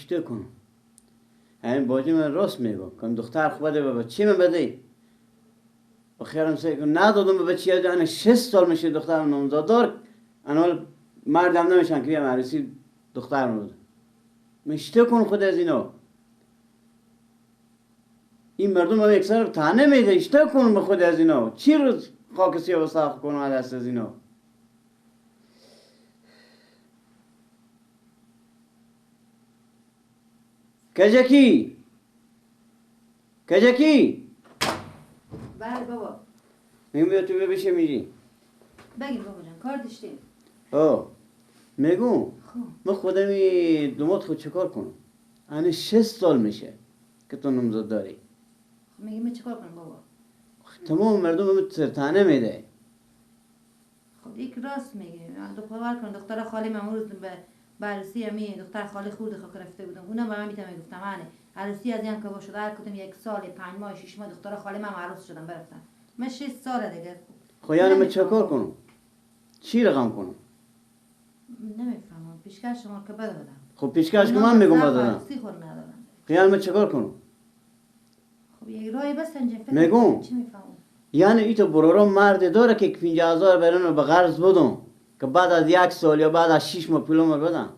اشته کنم. همین باجی من راست میگم کن دختر خود بده به بچه من بده. آخرم سعی کن ندادم به بچه یاد 6 سال میشه دخترم نامزددار انا مردم نمیشن که بیام عروسی دخترم بده. مشته کن خود از اینا. این مردم هم یک سر تنه میده. اشته کن به خود از اینا. چی روز خاک سیاه و ساخت کنم از دست از اینا. کجکی؟ کجکی؟ بله بابا. میگم بیا تو بیا بشه میری. بگیر بابا جان کار داشتیم. آه میگم من خودم دومات خود چیکار کنم؟ الان 6 سال میشه که تو نامزد داری. خب میگم من چیکار کنم بابا؟ تمام مردم بهم سرطانه میده. خب یک راست میگه. باور کن دختر خاله من امروز به عروسی امی دختر خاله خورد خاک رفته بودم. اونم به من میتونم گفتم من عروسی از این که باشه هر کدوم 1 سال 5 ماه 6 ماه دختر خاله من عروس شدم برفتم. من 6 سال دیگه. خب یعنی من چیکار کنم؟ چی رقم کنم؟ نمیفهمم. پیشکش شما که بده بدم. خب پیشکش که من میگم بدم. عروسی خور ندارم. خب یعنی من چیکار کنم؟ خب یک راهی بس انجام فکر میگم چی میفهمم؟ یعنی این تو برورم مرد داره که 50,000 برن به قرض بدم که بعد از 1 سال یا بعد از 6 ماه پولم رو بدم.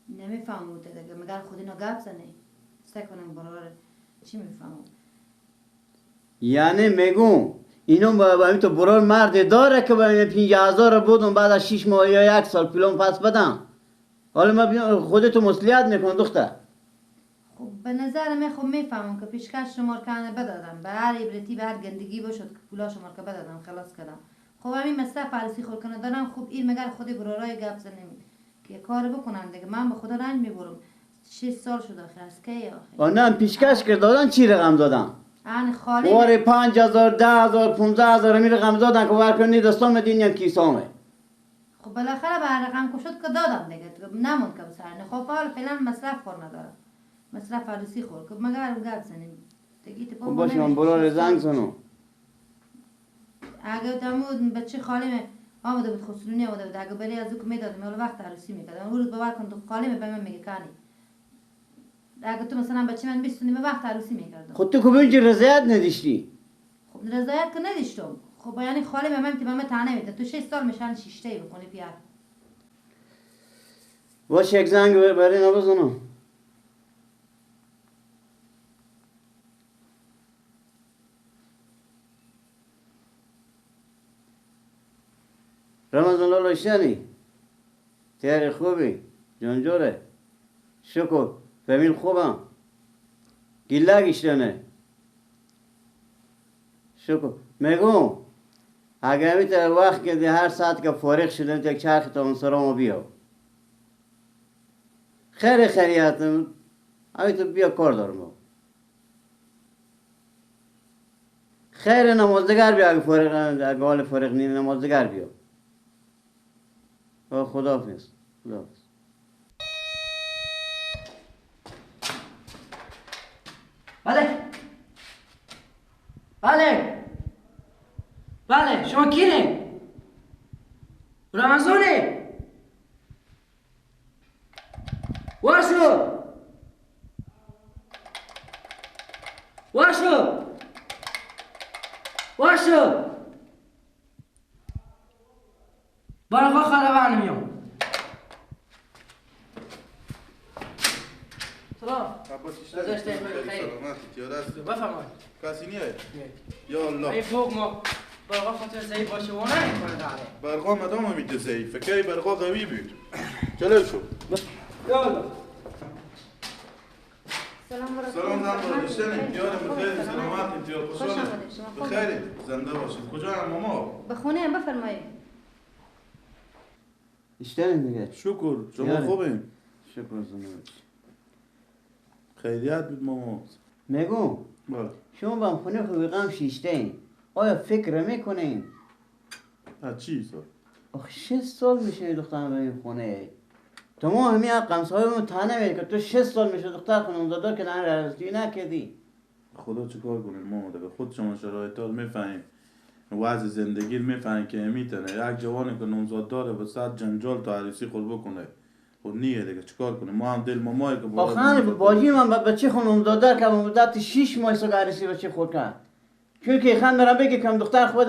نمیفهمم دیگه مگر خود اینا گپ زنه. سعی کنم برور چی میفهمم؟ یعنی میگم اینو با این تو برور مرد داره که با 50,000 بدم بعد از 6 ماه یا 1 سال پولم پس بدم. حالا من خودتو مسئولیت میکنم دختر. خب به نظر من خب میفهمم که پیشکش شما کنه بدادم به هر عبرتی به هر گندگی باشد که پولا شما که بدادم خلاص کردم. خب همین مصرف عروسی خور کنه دارم. خب این مگر خود برورای گپ زنیم که کار بکنن دیگه. من به خدا رنج میبرم. 6 سال شد آخه از کی آخه؟ نه پیشکش که دادن چی رقم دادن؟ ان خاله واره 5000 10000 15000 می رقم دادن که ور کنی دستام دینیم کیسامه. خب بالاخره به هر رقم که شد که دادم دیگه نموند که بسر. خب حالا فعلا مصرف خور ندارم. مصرف عروسی خور که مگر گپ زنیم دیگه. خب باشه من برار زنگ زنم. اگه دمود بچه خاله آمده بود خسرونی آمده بود اگه بری از او که میدادم حالا وقت عروسی میکردم. اون روز باور کن تو خاله به من میگه کنی اگه تو مثلا بچه من 20 وقت عروسی میکردم. خب تو که اینجا رضایت نداشتی؟ خب رضایت که نداشتم. خب یعنی خاله به من که به من طعنه میده تو 6 سال میشن شیشته بکنی پیار. باشه یک زنگ برای اینا بزنم. رمضان لالا اشتنی تیاری خوبی جانجوره شکر فهمیل خوبم گیلک اشتنه شکر. میگم اگر میتونه وقت که هر ساعت که فارغ شدن یک چرخ تا اون سرامو بیا خیر خیریت همین تو بیا کار دارم با. خیر نمازدگر بیا اگه فارغ اگه حال فارغ نی نمازدگر بیا. خداحافظ. خداحافظ. بله بله بله شما کیه؟ رمضانه واشو واشو واشو برقا خرابان میام. سلام. سلامتی بفرمایید. کسی نیه؟ یا الله. ای فوق ما برقا خاطر ضعیف باشه و نمی‌کنه داره. برقا مدام همیشه ضعیفه. کی برقا قوی بود. جلو شو. یا الله. سلام سلام زن باشید. یارم بخیر سلامت امتیاز خوش بخیر زنده باشید. کجا هم ماما؟ به خونه هم بفرمایید. اشترین دیگه. شکر شما خوبین؟ شکر زنده باشید. خیریت بود ماما. میگم بله شما با خونه خوبی غم شیشته این. آیا فکر میکنین؟ از چی سال؟ آخه 6 سال میشه دخترم به این خونه. تمام همین قمصهای من تنه میده که تو 6 سال میشه دختر خونه دادار که نه رضی نکردی. خدا چیکار کنیم ماما دیگه خود شما شرایط رو میفهمیم. وضع زندگی رو میفهمیم که میتونه یک جوانی که نامزاد داره به صد جنجال تا عروسی خود بکنه. خب نیه دیگه چیکار کنیم؟ ما هم دل مامایی که آخه باجی من بچه خونم دادر که مدت 6 ماه سو عروسی بچه خود کرد. چون که خان برام بگه کم دختر خود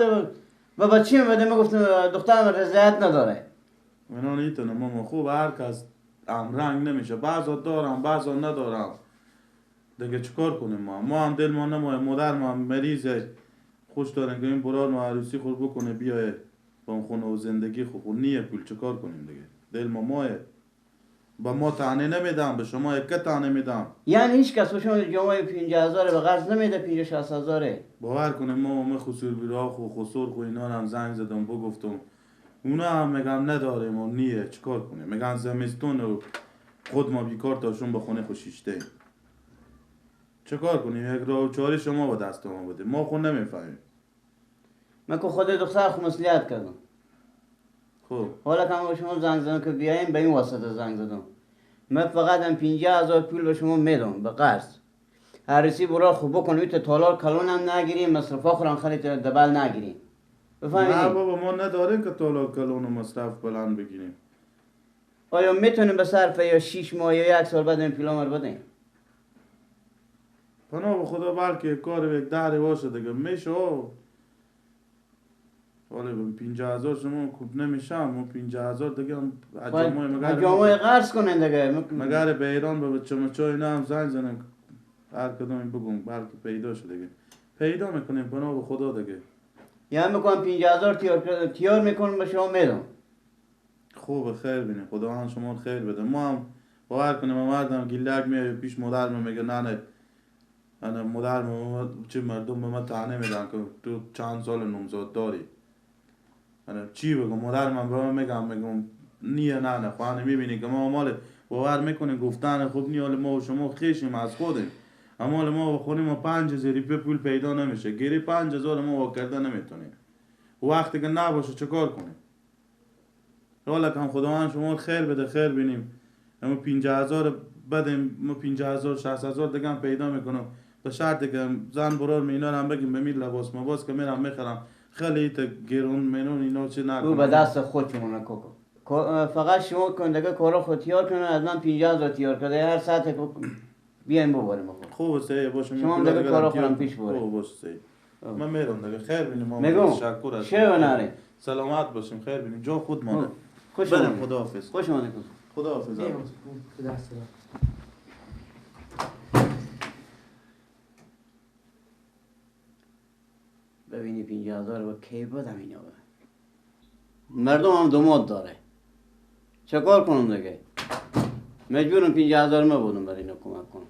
و بچه بده، من گفتم دخترم رضایت نداره. اینا نیتونه ماما. خوب هر کس رنگ نمیشه، بعضا دارم بعضا ندارم دیگه چیکار کنیم؟ ما هم دل ما نمایه، مادر ما هم مریضه، خوش دارن که این برار ما عروسی خود بکنه بیایه با اون خونه و زندگی خود نیه پول، چیکار کنیم دیگه؟ دل ما مایه، با ما طعنه نمیدم، به شما یک طعنه میدم. یعنی هیچ کس به شما جمعه 50,000 به قرض نمیده، 50-60,000. باور کنه ما خسور بیراخ و خسور خو اینا هم زنگ زدم بگفتم، اونا هم میگم نداریم و نیه، چیکار کنیم؟ میگن زمستون و خود ما بیکار تاشون به خونه خوشیشته، چیکار کنیم؟ یک راه و چاره شما با دست ما بده، ما خود نمیفهمیم. من که خود دختر خو مسئولیت کردم. خب حالا که من شما زنگ زدم که بیایم، به این واسطه زنگ زدم. من فقط هم 50,000 پول به شما میدم به قرض. عروسی برا خوب بکنیم، تو تالار کلون هم نگیریم، مصرفا خورم خیلی دبل نگیریم. بفهمیدی؟ نه بابا ما نداریم که تالار کلون و مصرف بلند بگیریم. آیا میتونیم به صرف یا 6 ماه یا 1 سال بعد این پولا رو بدیم؟ پناه به خدا بلکه کار یک دری باشه دیگه میشه. ولی 50,000 شما خوب نمیشم، ما 50,000 دیگه هم جامعه قرض کنن دیگه. مگر به ایران به بچه مچا اینا هم زنگ زنم هر کدوم بگم بلکه پیدا شد دیگه. پیدا میکنیم پناه به خدا دیگه. یعنی میکنم 50,000 تیار میکنم به شما میدم. خوب خیر بینیم، خداوند شما خیر بده. ما هم باور کنیم مردم گیلک میای پیش مادر میگه نه نه انا مادر ما چه مردم به ما طعنه میدن که تو چند سال نامزاد داری. انا چی بگم؟ مادر من به من میگم نیه نه نه خواهنه میبینی که ما مال باور میکنیم گفتن خوب نیه، حال ما و شما خیشیم از خودیم، اما ما بخوریم ما 5,000 پول پیدا نمیشه، گیری 5,000 ما وا کرده نمیتونیم. وقتی که نباشه چه کار کنیم؟ حالا که خداوند شما خیر بده خیر بینیم. اما 50,000 بدیم، ما 50,000 60,000 دیگه هم پیدا میکنم به شرط که زن برار مینا هم بگیم به میر لباس مباس که میرم میخرم، خیلی تا گرون منون اینا چه نکنم. او به دست خودشون کوکو فقط شما کن دیگه کارا خود تیار کنن، از من 50,000 تیار کرده هر ساعت بیایم ببریم. خوب سه باشه شما هم دیگه کارا خودم پیش ببریم. خوب باشه سه من میرم دیگه، خیر بینیم. ما تشکر از شو سلامت باشیم، خیر بینیم. جا خود مانه. خوش بریم. خداحافظ. خوش آمدید. خداحافظ. ببینی 50,000 با کی بدم اینا به مردم هم دوماد داره، چه کار کنم دیگه؟ مجبورم 50,000 ما بودم برای اینا کمک کنم.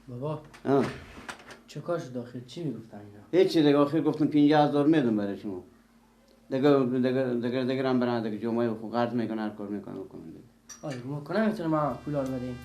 بابا چه کار شد آخر؟ چی میگفتن اینا؟ هیچی دیگه، آخر گفتم 50,000 میدم برای شما دیگه دیگه دیگه دیگه هم برای دیگه جمعه خو قرض میکنه، هر کار میکنه بکنم دیگه. آره ما کنم میتونم ما پولا رو بدیم.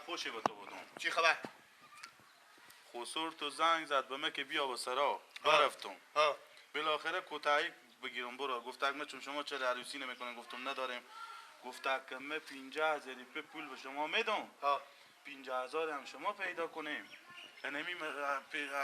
خوشی به تو بودم. چی خبر؟ خسور تو زنگ زد به من که بیا به سرا. برفتم. بالاخره کوتاهی بگیرم برو. گفت من چون شما چرا عروسی نمیکنین؟ گفتم نداریم. گفت که من 50,000 پول به شما میدم. 50,000 هم شما پیدا کنیم. نمی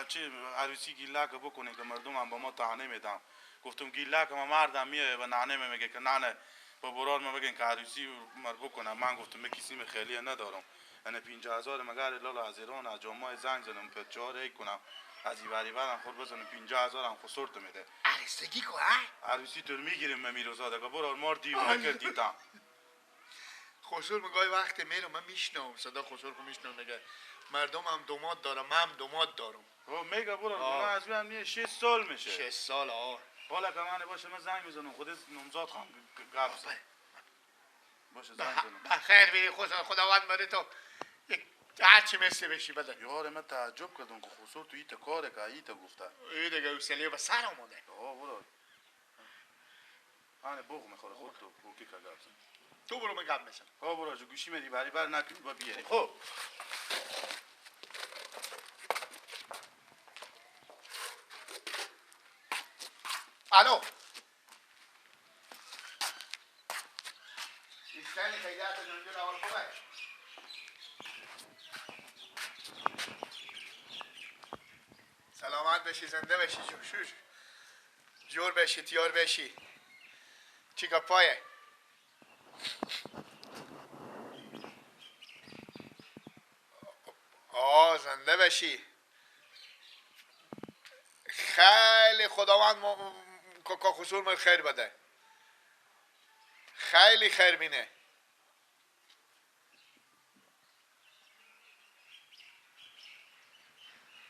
چه عروسی گیلک بکنیم که مردم هم با ما طعنه میدن. گفتم گیلک ما مردم میای و نعنه میگه که نه نه با برار ما بگن که عروسی مر بکنم. من گفتم من کسی خیلی ندارم. انا 50,000 مگر لالا از ایران از جامعه زنگ زدم پچاره کنم از ایوری برم خود بزنم 50,000 هم خسرت میده. عروسی کو ها؟ عروسی تو میگیریم من میروزاده که برو مار دیوونه کردی تا. خسر میگه وقت میرم من میشنم صدا خسر کو میشنم میگه مردم هم دوماد دارم من هم دوماد دارم. او میگه برو من از هم نیه 6 سال میشه. 6 سال آ. حالا که من باشه من زنگ میزنم خود نامزاد خان گپ باشه زنگ زنم. بخیر بری خداوند بره تو هرچی مثل بشی بده. یار من تعجب کردم که خسرو تو ایت کاره که ایت گفته. ای دیگه حوصله به سر آمده. آه برو. آنه بوق میخوره خود تو بوکی که گپ زن. تو برو من گپ میزنم. خب برو جو گوشی میدی بری بر نکنی با بیاری. خب الو. ایستانی خیلیات جنجال اول خوبه. سلامت بشی، زنده بشی، جور بشی، تیار بشی. چی گپایه؟ آه زنده بشی. خیلی خداوند کاکا خسور من خیر بده. خیلی خیر بینه.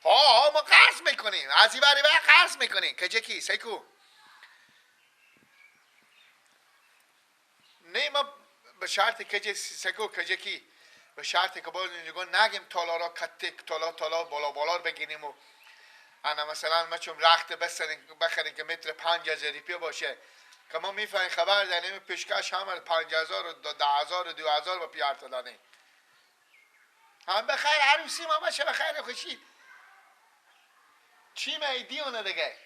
ها ما قرض میکنیم، از این بری قرض میکنیم. که کی سیکو نه ما به شرط که سیکو که کی به شرط که باز اینجا نگیم تالارا کتک تالا تالا بالا بالا بگیریم و انا مثلا ما چون رخت بخریم که متر 5000 روپیه باشه که ما میفهمیم خبر داریم پیشکش هم 5000 و 10000 و 2000 با پیار دادیم. هم بخیر عروسی ما باشه بخیر خوشی. چی میدی اونه دیگه؟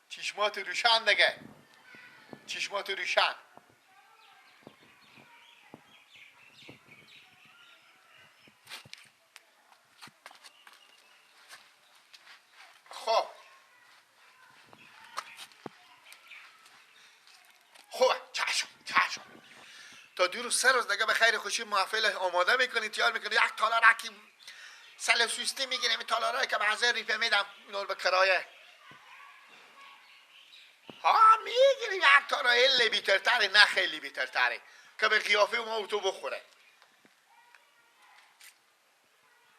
چشمات روشن دیگه. چشمات روشن. خب خب چشم چشم تا 2 روز 3 روز دیگه به خیر خوشی محفل آماده میکنی، تیار میکنی. یک تالار اکی سلف سوستی میگیریم، تالارایی که به 1000 ریپه میدم اینا رو به کرایه ها میگیریم. یک تالار خیلی بیترتره، نه خیلی بیترتره که به قیافه ما تو بخوره.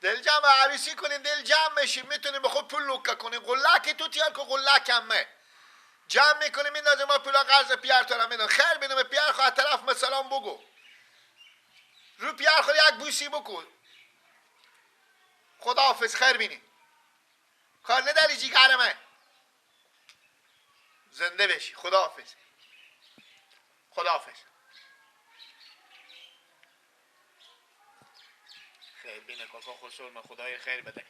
دل جمع عروسی کنیم، دل جمع میشیم، میتونیم به خود پول لوکه کنیم. قلک تو تیار که قلک همه جمع میکنیم، میندازیم ما پولا قرض پیر تا میدم. خیر بینم پیر خواهد طرف مثلا بگو رو پیر خود یک بوسی بکن. خداحافظ، خیر بینی. کار نداری جیگر من، زنده بشی. خداحافظ، خداحافظ. خیر بینه کاکا خسرو، من خدای خیر بده.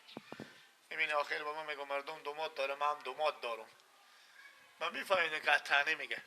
این آخر با من میگم مردم دومات داره، من هم دومات دارم. من میفهمم که تنه میگه.